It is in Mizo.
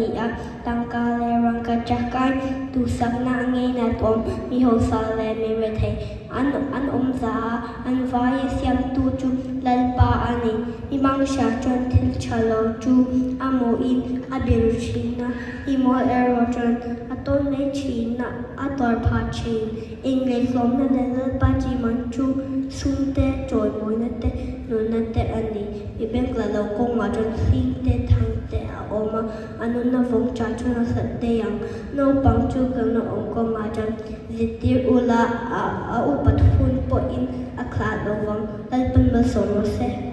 ni a, tangka leh rangkachak ai duhsakna a ngeinat awm, mi hausa leh mi rethei an an awm za a, an vaia siamtu chu Lalpa a ni. Mi hmangsia chuan thil tha lo chu a hmuhin a biru thin a, mi mawl erawh chuan a tawn mai thin a, a tuar phah thin. Inngaihtlawmna leh Lalpa chiman chu sum te, chawimawina te, nunna te a ni. Mi bengla lo kawngah chuan hling te, thang te a awm a, a nunna vawng chah chuan a hlat daih ang. Naupang chu kalna awm kawngah chuan zirtir ula a upat hun pawhin a khlah lo vang. Lalpan malsawm rawh se.